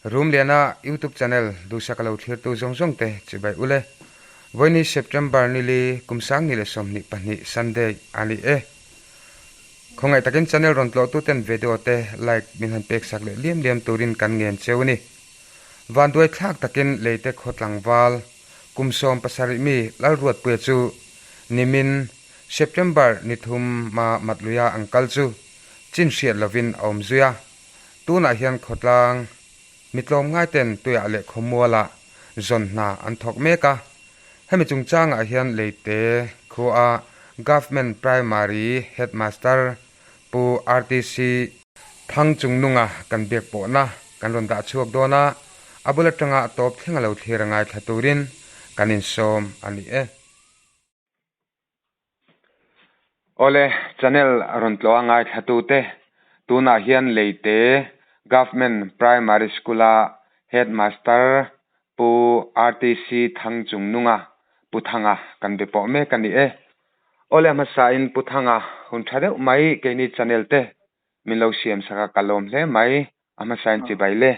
Rumliana YouTube channel duhsak a lo thlirtu zawng zawng te chibai ule. Vawiini September nili kum sang ni leh 22 Sunday a ni e. Khawngaih takin channel rawn tlawhtu ten video te like min han pek sak leh liam liam turin kan ngen cheu a ni. Vanduai thlak takin leite khaw tlangval kum 17 mi Lalruatpuia chu nimin September ni thum ma Matluia ang kal chu chin hriat lovin a awm zui a. Tunah hian khawtlang mi tlawmngai ten tuiah leh khawmualah zawn hna an thawk mek a. Hemi chungchangah hian leite khua Government Primary Headmaster Pu RTC Thang Chungnunga kan biak pawhna kan rawn dah chhuak dawn a, a bul atanga a tawp thleng a lo thlir a ngaithla turin kan insawm a ni e. Awle, channel rawn tlawh a ngaithlatute, tunah hian Leite Government Primary School-a Headmaster Pu RTC Thangchungnunga, Pu Thanga kan be pawh mek a ni e. Awle, hmasain Pu Thanga hun tha deuh mai keini channel te min lo siam sak a, ka lawm hle mai, a hmasain chibai le.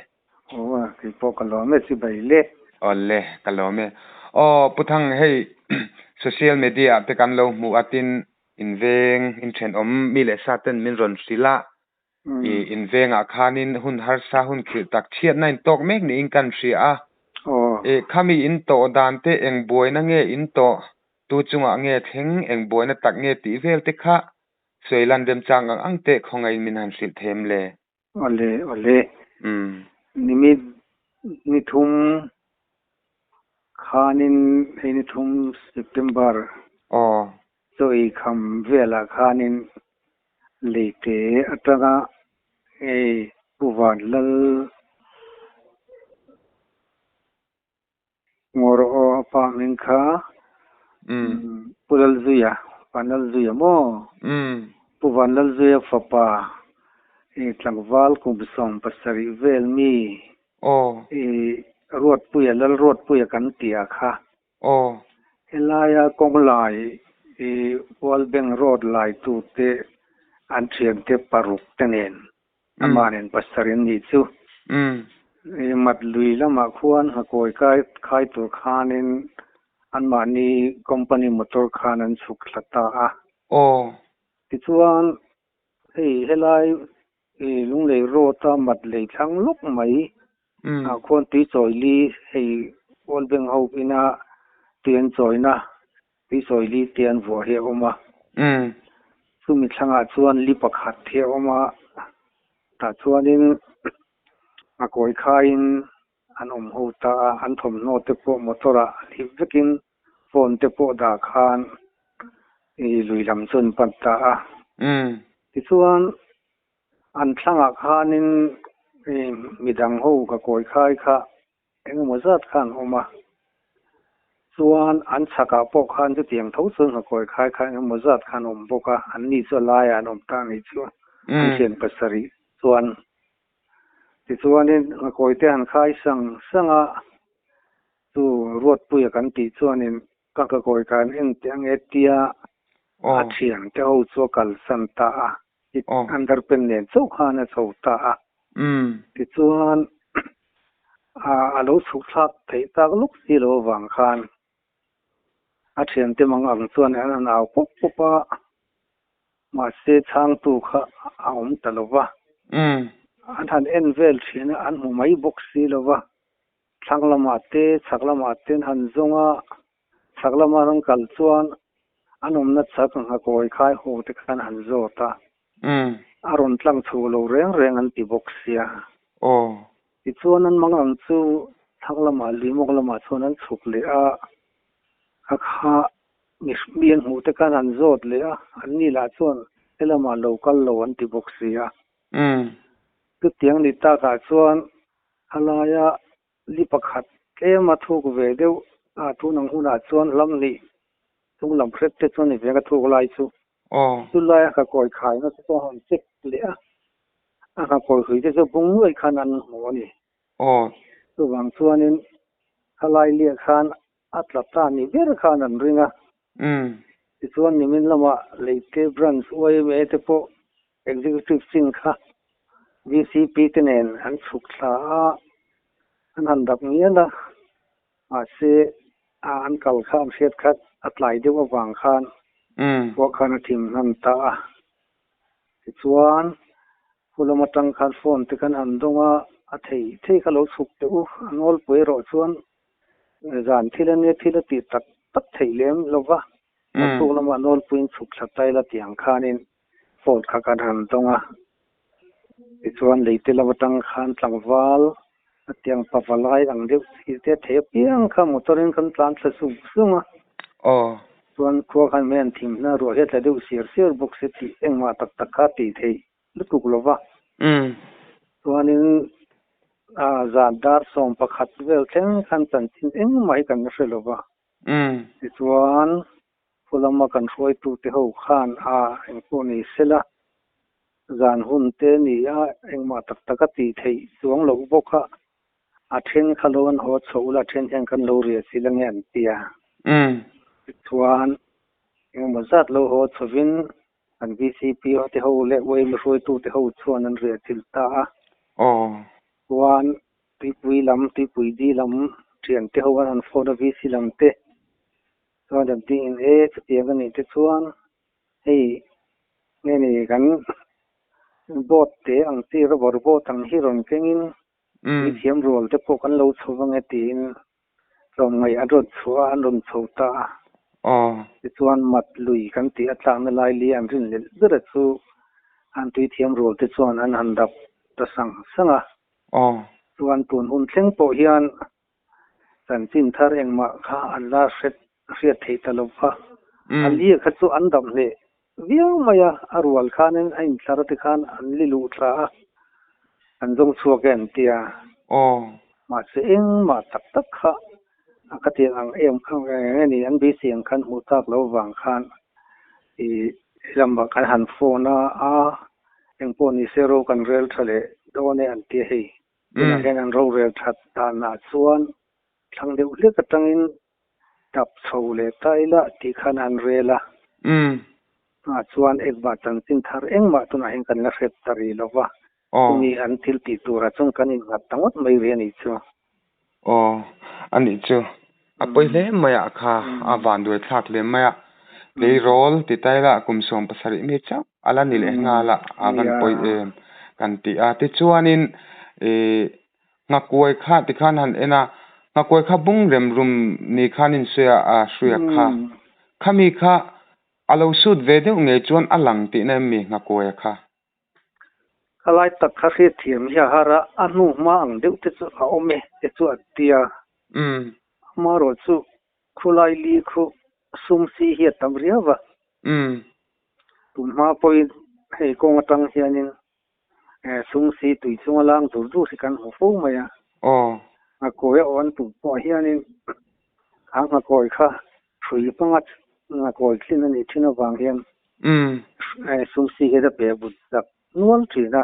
Aw, kei pawh ka lawm e, chibai le. Awle, ka lawm e. Aw, Pu Thang, hei social media ah te kan lo hmuh a tin inveng, inthenawm mi leh sa ten min rawn hrilh a, i invengah khanin hun harsa hun khirh tak chhiatna in tawk mek niin kan hria a. E, khami in tawh dan te eng buaina nge in tawh, tu chungah nge thleng, eng buaina tak nge tih vel te kha sawilan remchang ang ang teh khawngaih min han hrilh them le. Awle, awle. Nimit ni thum khanin hei ni thum September Aw. Chaw ei kham velah khanin leite atanga hei Pu Vanlal Ngawr aw a pa hming kha Pu Lalzuia, Vanlalzuia maw? Pu Vanlalzuia fapa i tlangval kum 17 vel mi i Ruatpuia, Lalruatpuia kan tih ah kha. Helaia kawng lai i World Bank Road lai tute an thiante paruk te nen amah nen pasarih an nih chu. I mat lui lamah khuan hakawi kai khai tur khanin anmahni company motor khan an chhuk thla ta a. Tichuan hei helai i Lunglei Road a mat lei thlang lawk mai ah khuan tui chawi li hei World Bank ho ina tui an chawina tui chawi li te an vuah hi a awm a. Chumi thlangah chuan li pakhat hi a awm a, tah chuanin a kawi khaiin an awm ho ta a, an thawmhnaw te pawh motor ah hlip vekin phone te pawh dah khan i lui lam chu an pan ta a. Tichuan an thlangah khanin i midang ho ka kawi khai kha engemaw zat kha an awm a, chuan an chhakah pawh khan chutiang tho chuan ka kawi khai kha engemaw zat kha an awm bawk a, an ni chu a laiah an awm ta a nih chu an thian pasarih chuan. Tichuanin ka kawi te han khai sang sang a, chu Ruatpuia kan tih chuanin ka ka kawi khan en teh ang e tia a thian te ho chu a kalsan ta a, underpant nen chauh khan a chho ta a. Tichuan a lo chhuk thlak theih tak lawk si lo avang khan a thiante mang ang chuan an han au pawp pawp a, mahse chhangtu kha a awm ta lo va. An han en vel thin a, an hmu mai bawk si lo va. Thlang lamah te, chhak lamah te an han zawng a, chhak lama an kal chuan an awmna chhak nghakawi khai haw te khan an han zawt a. A rawn tlang chho lo reng reng an ti bawk sia. Tichuan an mang ang chu thlang lamah Limawk lamah chuan an chhuk leh a, a kha mi an hmuh te khan an zawt leh a, an ni lah chuan helamah lo kal lo an ti bawk sia. Chutiang ni takah chuan a laia li pakhat tlem a thuk ve deuh a, tun ang hunah chuan lam hnih chung lam hret te chuan ni ve ka thuk lai chu. Chu laia ka kawi khaina chu chuan han check leh a, a ka kawi hui te chu bung nuaih khan an hmu a ni. Chuvang chuanin khalai liah khan a tla ta ni ber khan an ring a. Tichuan nimin lamah Leite Branch YMA te pawh Executive chin kha VCP te nen an chhuk thla a. An han dap ngial a, mahse a an kal kha an hriat kha a tlai deuh avang khan khua khan a thim hnan ta a. Tichuan, khu lam atang khan phone te khan han dawng a, a thei thei kha lo chhuk teh u, a nawlpui erawh chuan zan thil a nia thil a tih tak tak theih lem lo va, naktuk lamah nawlpuiin chhuk thla ta ila tih ang khanin phone kha kan han dawng a. Tichuan leite lam atang khan tlangval a tiang pava lai ang deuh chi te thei apiang kha motor in kan tlan thla sung sung a. Aw. Chuan khua khan mai an thim hna ruah hi a tla deuh siar siar bawk se tih engmah tak tak kha tih theih lutuk lo va. Chuanin zan dar 11 vel thleng khan chanchin engmah hi kan la hre lo va. Tichuan Pu lama kan hruaitute ho khan a engpawh ni sela, zan hun te ni a engmah tak tak a tih theih chuang loh bawk a, a then kha lo an haw chho ula, a then hian kan lo riah si la nge an ti a. Tichuan engemaw zat lo haw chhovin kan VCP te ho leh YMA hruaitute ho chuan an riah chilh ta a. Chuan tuipui lam, tuipui di lam thiante ho an han phone a VC lam te. Chuan an tiin e chutiang a nih te chuan hei nge ni kan boat te ang chi rubber boat ang hi rawn kengin tui thiam rual te pawh kan lo chho vang e tiin tlawmngaih an rawn chhuah a, an rawn chho ta a. Tichuan mat lui kan tih a tlakna lai li an rin lelh ber a chu an tui thiam rual te chuan an han dap ta sang sang a. Chuan tun hun thleng pawh hian Chanchin thar engmah kha an la hriat theih ta lo va, a li kha chu an dam hleh viau mai a, a rual khanin a inthlar te khan an li luh thla a, an zawng chhuak e an ti a. Mahse engmah tak tak kha a khatiang ang em kha eng nge ni an beisei ang khan hmuh tak lo vang khan i lamah kan han phone a, a engpawh ni se ro kan rel tha leh dawn e an ti a hei. Tunah hian an rorel that danah chuan thlang deuh hlek atangin tap chho leh ta ila tih khan an rel a. Tunah chuan engmah chanchin thar engmah tunah hian kan la hret ta rih lo va, chumi an thil tih turah chuan kan innghat ta ngawt mai rih a nih chu. Aw, a nih chu. A pawi hle mai ah kha, a van duai thlak hle mai a. Tleirawl ti ta ila kum 17 mi chauh a la ni leh nghal a, a van pawi em kan ti a. Tichuanin ih nghakuai kha tikhan han en a, nghakuai kha bung rem rum ni khan insawi a, a hruia kha. Khami kha a lo sut ve deuh ngei chuan a lang tihna em mi nghakuaia kha? Ka lai tak kha hriatthiam hi a har a, a hnu hma ang deuh te chu a awm e te chu a ti a. Amaherawh chu khulai li khu sum si hi a tam riau a. Tun hma pawhin hei kawng atang hianin sum si tui chunga lang dur dur hi kan hmu fo mai a. Ngakawi a aw an tum pawh hianin kha ngakawi kha hrui hmanga ngakawi tlin a nih thin avang hian Sumsi hi a pe but chak nual thin a,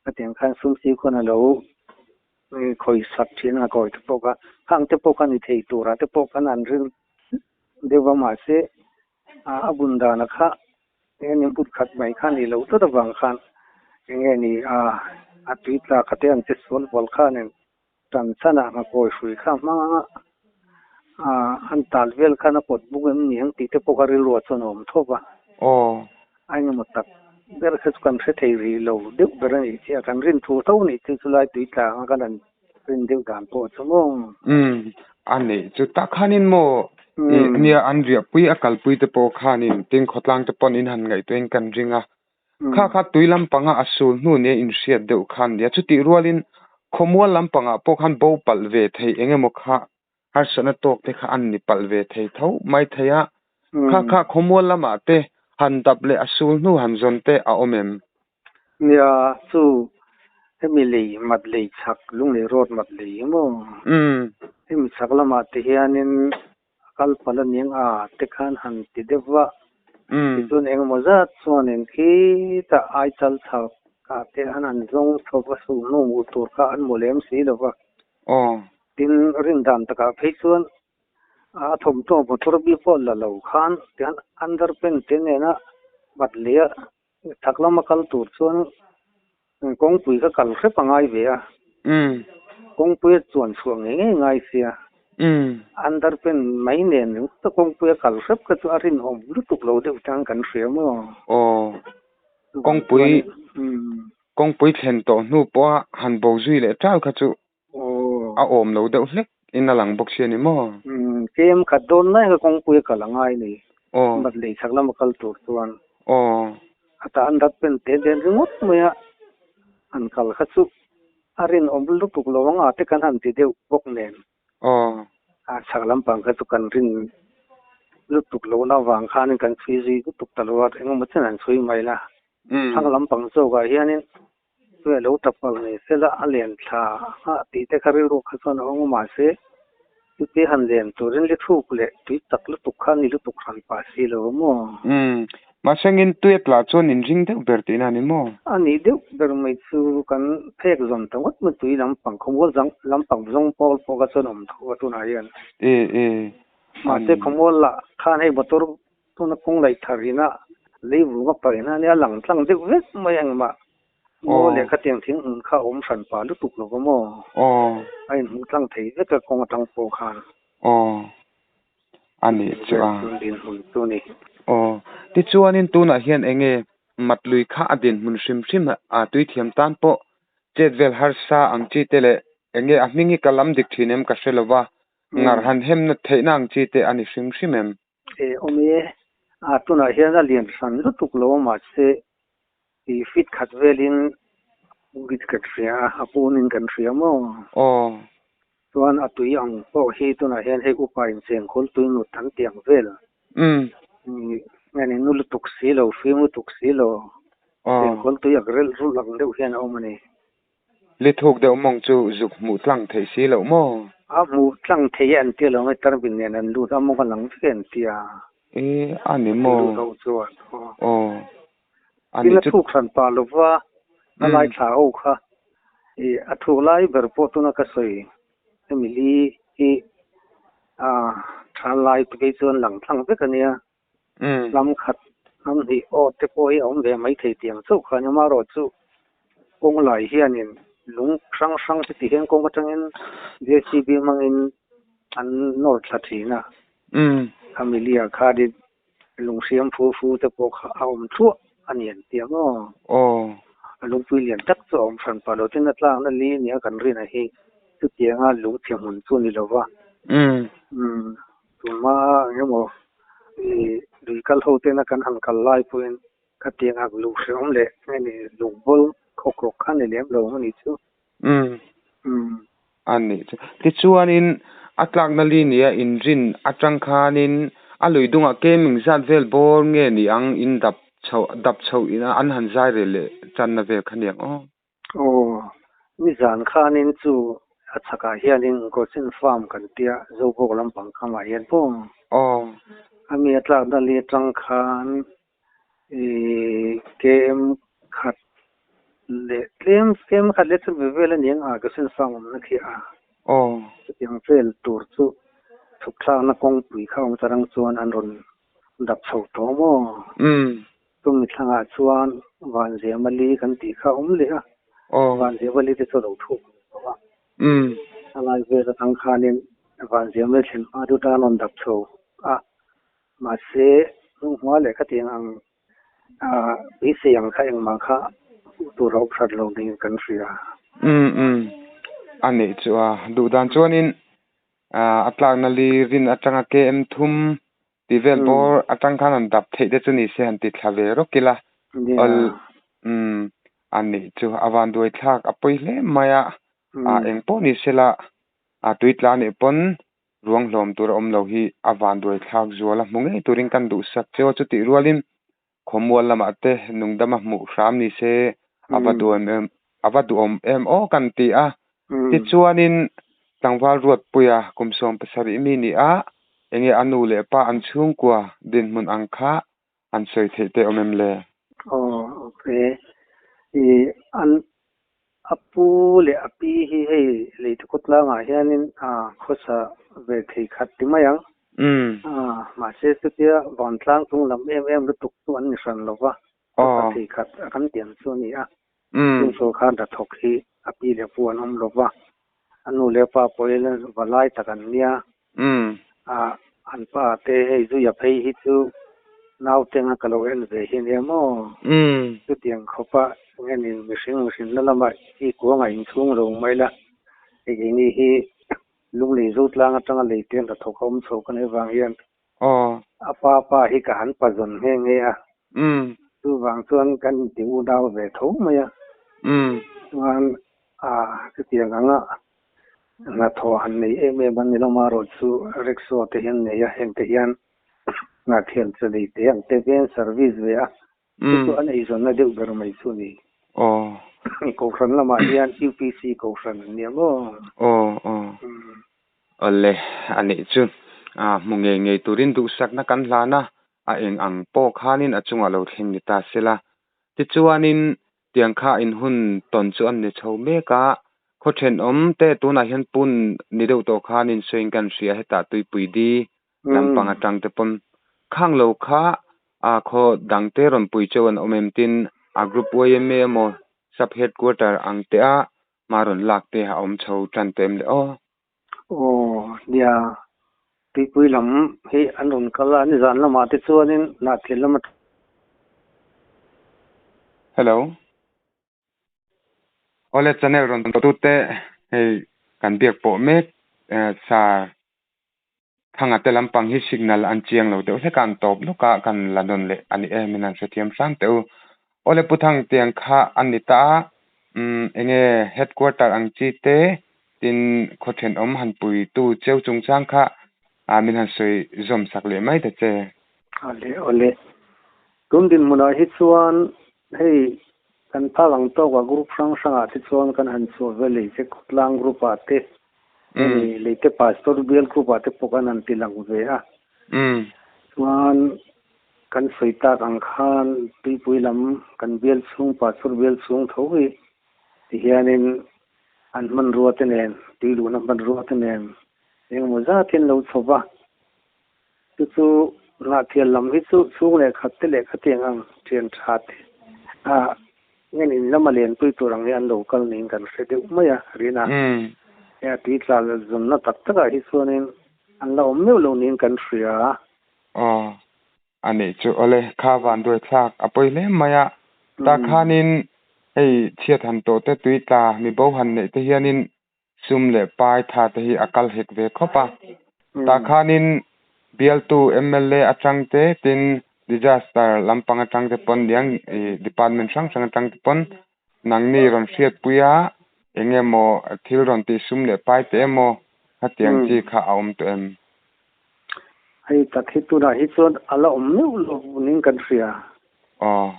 hetiang khan Sumsi khawn a lo khawi sak thin a, kawi te pawh kha khang te pawh kha ni thei turah te pawh khan an ring deuh va, mahse a bun dana kha eng nge but khat mai kha ni loh tlat avang khan eng nge ni a tui tla kha te an che sual vual khanin Tan chhanah ngakawi hrui kha hmang anga an tal vel khan a pawt buk em ni ang tih te pawh kha rilruah chuan a awm thawp a. A engemaw tak ber kha chu kan hre thei rih lo deuh ber a nih chiah a, kan rin thu tho a nih chu chulai tui tla anga kan han rin deuh dan pawh chu maw. A neih chu tak khanin maw nia an riahpui a kalpui te pawh khanin tin khawtlang te pawn in han ngaihtuahin kan ring a, Kha kha tui lampanga a sul hnu nia inhriat deuh khan nia. Chutih rualin khawmual lampangah pawh khan bo palh ve thei eng emaw kha harsatna tawk te kha an ni palh ve thei tho mai thei a. Kha kha khawmual lamah te han dap leh a sul hnu han zawn te a awm em? Nia, chu hemi lei mat lei chhak Lunglei road mat lei emaw hemi chhak lamah te hianin A kal palh a niang a te khan han ti deuh va. Tichuan engemaw zat chuanin khitah ai chal chhak ah te an han zawng chho va, sulhnu hmuh tur kha an hmu lem si lo va. Tin, rin dan takah phei chuan a thawmhnaw motor bik pawh la lo khan tihian underpant te nena bat leh a chhak lama kal tur chuan kawngpui kha kal hrep a ngai ve a. Kawngpuia chuan chhuah ngei ngei ngai sia. Underpant mai nen ringawt a kawngpuia kal hrep kha chu a rinawm lutuk lo deuh tang kan hria maw? Aw, kawngpui kawngpui thlen tawh hnu pawha han bo zui leh ṭal kha chu a awm lo deuh hlek in a lang bawk sia ni maw? Tlem khat dawn lai kha kawngpuia kal a ngai ni. Bat lei chhak lama kal tur chuan. A tah underpant te nen ringawt mai a han kal kha chu A rinawm lutuk lo ang a te kan han ti deuh bawk nen. A chhak lampang kha chu kan rin lutuk lohna avang khanin kan chhui zui lutuk ta lo a, engemaw chen han chhui mai la. Thlang lampang zawkah hianin tui a lo tap palh ngei sela a len thla a tih te kha rilru kha chuan a awm a, mahse Chuti han len turin li thuk leh tui tak lutuk kha ni lutuk hran pah si lo a maw? Umm, mahsengin tui a tla chuan in ring deuh ber tihna a ni maw? A nih deuh ber mai chu kan phek zawn ta ngawt mai tui lampang khawmual zang lampang zawng pawl pawh kha chuan awm tho a tunah hian. E e, Mahse khawmual lah khan hei motor tuna kawng laih thar ina leivung a paih na ania lang tlang deuh vek mai engmah Maw leh khatiang thing hmun kha a awm hran pah lutuk lo va maw? A inhmuh tlang thei vek a kawng atang pawh khan. Aw. A nih chu a. Chu dinhmun chu a ni. Aw. Tichuanin tunah hian eng nge Matlui kha a dinhmun hrim hrim a tui thiam tan pawh chet vel harsa ang chi te leh eng nge a hming hi ka lam dik thin em ka hre lo va, ngar han hemna theihna ang chi te a ni hrim hrim em? E awm e, a tunah hian a lian hran lutuk lo a mahse i fit khat velin bit kan hria a, a punin kan hria maw? Aw. Chuan a tui ang pawh hi tunah hian hei upa in chengkawl tui nut an tih ang vel. Umm. Nge ni nu lutuk si lo, fim lutuk si lo, chengkawl tui ak relh rulh ang deuh hian a awm a ni. Lithuk deuh mawng chu zuk hmuh tlang theih si loh maw? A hmuh tlang thei e an tia lo nge turbine nen an lut a mawng a lang vek e an tia. E a ni maw? Lut ho chuan aw. Aw. A Tin nih a chu. thuk hran pah lova a lai thla ho kha i a thuk lai ber pawh tuna ka sawi hemi li hi a tha lai te phei chuan lang tlang vek a nia. Lam khat, lam hnih aw te pawh hi a awm ve mai thei tiang chauh kha a ni. Amaherawhchu kawng lai hianin lung hrang hrang te ti hian kawng atangin JCB hmangin an nawr thla thin a. Khami lia khanin lung hriam fu fu te pawh kha a awm thluah a ni an ti ang aw. A lungpui lian tak chu a awm hran pah lo. Tin a tlakna li nia kan rinah hi chutianga lung chhe hmun chu a ni lo va. Tuma eng emaw i lui kal ho tena kan han kal lai pawhin khatiang ak luh hrehawm leh nge ni lung bawl khawk rawk kha ni lem lo a nih chu. Umm. Umm. A nih chu. Tichuanin a tlakna li nia inrin atang khanin a lui dungah keming zat vel bawr nge ni ang in dap chho dap chho ina an han zai rel leh channa vel kha niang aw. Aw, nizan khanin chu a chhakah hianin Gosen Farm kan tia Zobawk lampang khamah hian pawh Aw. A mi a tlakna li atang khan ih KM khat leh tlem KM khat leh chhun ve vel a ni ang a Gosen Farm awmna khi a. Aw. Chutiang vel tur chu chhuk thlakna kawngpui kha awm tarang chuan an rawn dap chho tawh maw? Umm. Chumi thlangah chuan Vanziama li kan tih kha a awm leh a, Vanziama li te chu a lo thuk ve tawh a. A lai vel atang khanin Vanziama li thlen hma chu tan rawn dap chho a, mahse hnunghma leh khatiang ang beisei ang kha engmah kha hmuh tur a awm hrat lo niin kan hria. Umm umm. A nih chu a duh dan chuanin A tlakna li rin atanga KM thum tih vel bawr atang khan han dap theih te chu ni se han ti thla ve rawk ila. Awl umm a nih chu a van duai thlak a pawi hle mai a, a eng pawh ni sela a tui tla nih pawn ruang hlawm tur a awm lo hi a van duai thlak zual a hmu ngei turin kan duhsak cheu a chutih rualin khawmual lamah te nungdama hmuh hram ni se a va duhawm em a va duhawm em aw kan ti a. Tichuanin tlangval Ruatpuia kum 70 mi ni a, enge a nu leh pa an chhungkua dinhmun ang kha an sawi theih te awm em le? Aw okay. I an a pu leh a pi hi hei Leitukawt tlangah hianin khawsa ve thei khat ti mai ang. Mahse chutia vantlang chung lam em em lutuk chu an ni hran lo va, khawsa thei khat a kan tiang chu a ni a. Chung saw khan hnathawk hi a pi leh pu an awm lo va. A nu leh a pa pawhin va lai tak an nia. An pa te hei zuia phei hi chu nautenga ka lo en ve hi nia maw? Chutiang khawpa enge ni mihring mihrinna lama i kuangah inchhung lo mai la, hei keini hi lunglei zo tlang atanga lei te hnathawk a awm chho ka nih avang hian a pa pa hi ka han pazawn nghe nghe a. Chuvang chuan kan inti unau ve tho mai a. Chuan chutiang anga Hnathawh han nei em em a ni lo marawh chu rickshaw te hian nei a, heng te hian hnathian chu nei te ang te veng service ve a, chu chu an eizawnna deuh ber mai chu a ni. Kohhran lamah hian UPC kohhran an nia maw? Aw aw. Awle a nih chu hmu ngei ngei turin duhsakna kan hlan a, a eng ang pawh khanin a chungah lo thleng ni ta sela. Tichuanin Tiang kha in hun tawn chu an ni chho mek a, khaw thenawm te tunah hian pun ni deuh tawh khan in sawiin kan hria hetah tuipui di lampang atang te pawn khang lo kha a khaw dang te rawn pui cheu an awm em tin a group yma emaw sub headquarter ang te a hma rawn lak te a awm chho tan tawh em le aw. Aw nia, tuipui lam hi an rawn kal a, nizan lamah te chuanin hnahthel lam atang. Hello. Awle channel rawn tute hei kan biak pawh mek sir Thanga te lampang hi signal an chiang lo deuh hlek a, an tawp lawk a, kan la nawn leh a ni em in an hrethiam hram teh u. Awle Pu Thang tiang kha a ni ta a, umm enge headquarter ang chi te tin khaw thenawm han puitu cheu chungchang kha min han sawi zawm sak leh mai ta che. Awle awle, tun dinhmunah hi chuan hei kan phak ang tawkah group hrang hrangah te chuan kan han chhuah ve lei che khawtlang group ah te Hemi Leite Pastor bial group ah te pawh kan han ti lang ve a. Chuan kan sawi tak ang khan tuipui lam kan bial chhung Pastor bial chhung tho hi ti hianin an hmanrua te nen tui luhna hmanrua te nen engemaw zat hi an lo chho va. Chu chu Hnahtial lam hi chu chhung leh khat te leh khatiang ang thian tha te ah ngen in lama lenpui tur ang hi an lo kal niin kan hre deuh mai a rin a. He a tui tla zawnna tak takah hi chuanin an la awm meuh lo niin kan hria. Aw, a nih chu awle, kha van duai thlak a pawi hle mai a. Tah khanin hei chhiat han tawh te tui tla mi bo han neih te hianin Sum leh pai tha te hi a kal hek ve khawp a. Tah khanin bialtu mla atang te tin disaster lampang atang te pawn niang ih department hrang hrang atang te pawn nangni rawn hriatpui a eng emaw thil rawn tih sum leh pai te emaw khatiang chi kha a awm tawh em? Hei tak hi tunah hi chuan a la awm meuh lo ning kan hria. Aw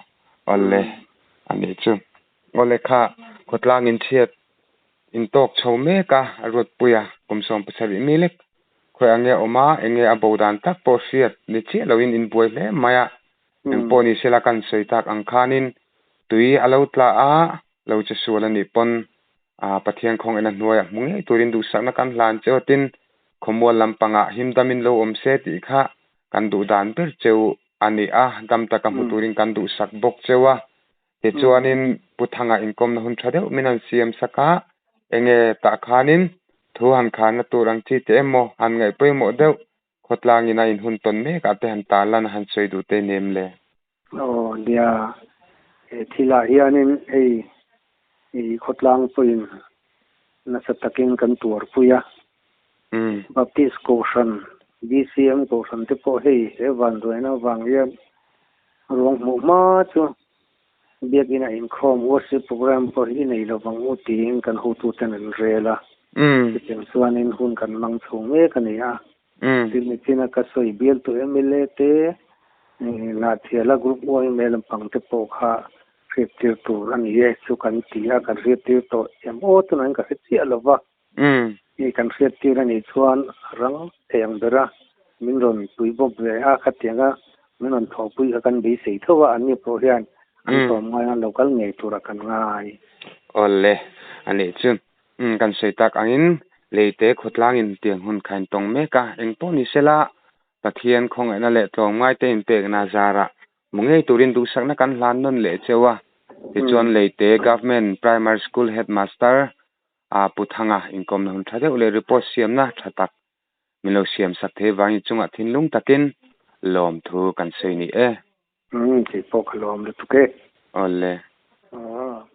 awle a nih chu. Awle kha khawtlang inchhiat intawk chho mek a, a ruatpui a, kum 70 mi lek khawi ang nge a awm a, eng nge a bo dan tak pawh hriat ni chiah loin inbuai hle mai a, eng pawh ni sela kan sawi tak ang khanin tui a lo tla a, lo che sual a nih pawn Pathian khawng ena hnuaiah hmu ngei turin duhsakna kan hlan cheu a, tin khawmual lampangah himdamin lo awm se tih kha kan duh dan ber cheu a ni a, dam taka hmu turin kan duhsak bawk cheu a. Tichuanin Pu Thanga inkawmna hun tha deuh min han siam sak a, enge tah khanin thu han khanna tur ang chi te emaw han ngaih pawimawh deuh khawtlangin a inhun tawn mek ah te han tarlan a han sawi duh te nem le. Aw nia, he thilah hianin hei i khawtlang pawhin nasa takin kan tuarpui a, Baptist Kohhran, BCM Kohhran te pawh hei he vanduaina avang hian ruang hmuh hma chu Biakina inkhawm worship program pawh hi i nei lovang u tiin kan hotuten an rel a. Chutiang chuanin hun kan hmang chho mek a ni a. Tin nichina ka sawi bialtu mla te Nahthiala group yma lampang te pawh kha hriattir tur a ni e chu kan ti a, kan hriattir tawh em aw tunah hian ka hre chiah lova. Hei kan hriattir a nih chuan rang thei ang bera min rawn pui bawk ve a, khatianga min rawn thawhpui kha kan beisei tho a, anni pawh hian an tlawm ngai a, lo kal ngei turah kan ngai. Awle, a nih chu. Kan sawi tak angin leite khawtlangin tiang hun kha in tawng mek a, eng pawh ni sela Pathian khawngaihna leh tlawmngaite inpekna zarah Hmu ngei turin duhsakna kan hlan nawn leh cheu a, tichuan Leite Government Primary School Headmaster. A Pu Thanga inkawmna hun tha deuh leh report siamna tha tak min lo siam sak thei vangin chungah thinlung takin lawmthu kan sawi ni e. Umm keipawh ka lawm lutuk e. Awle. Aw.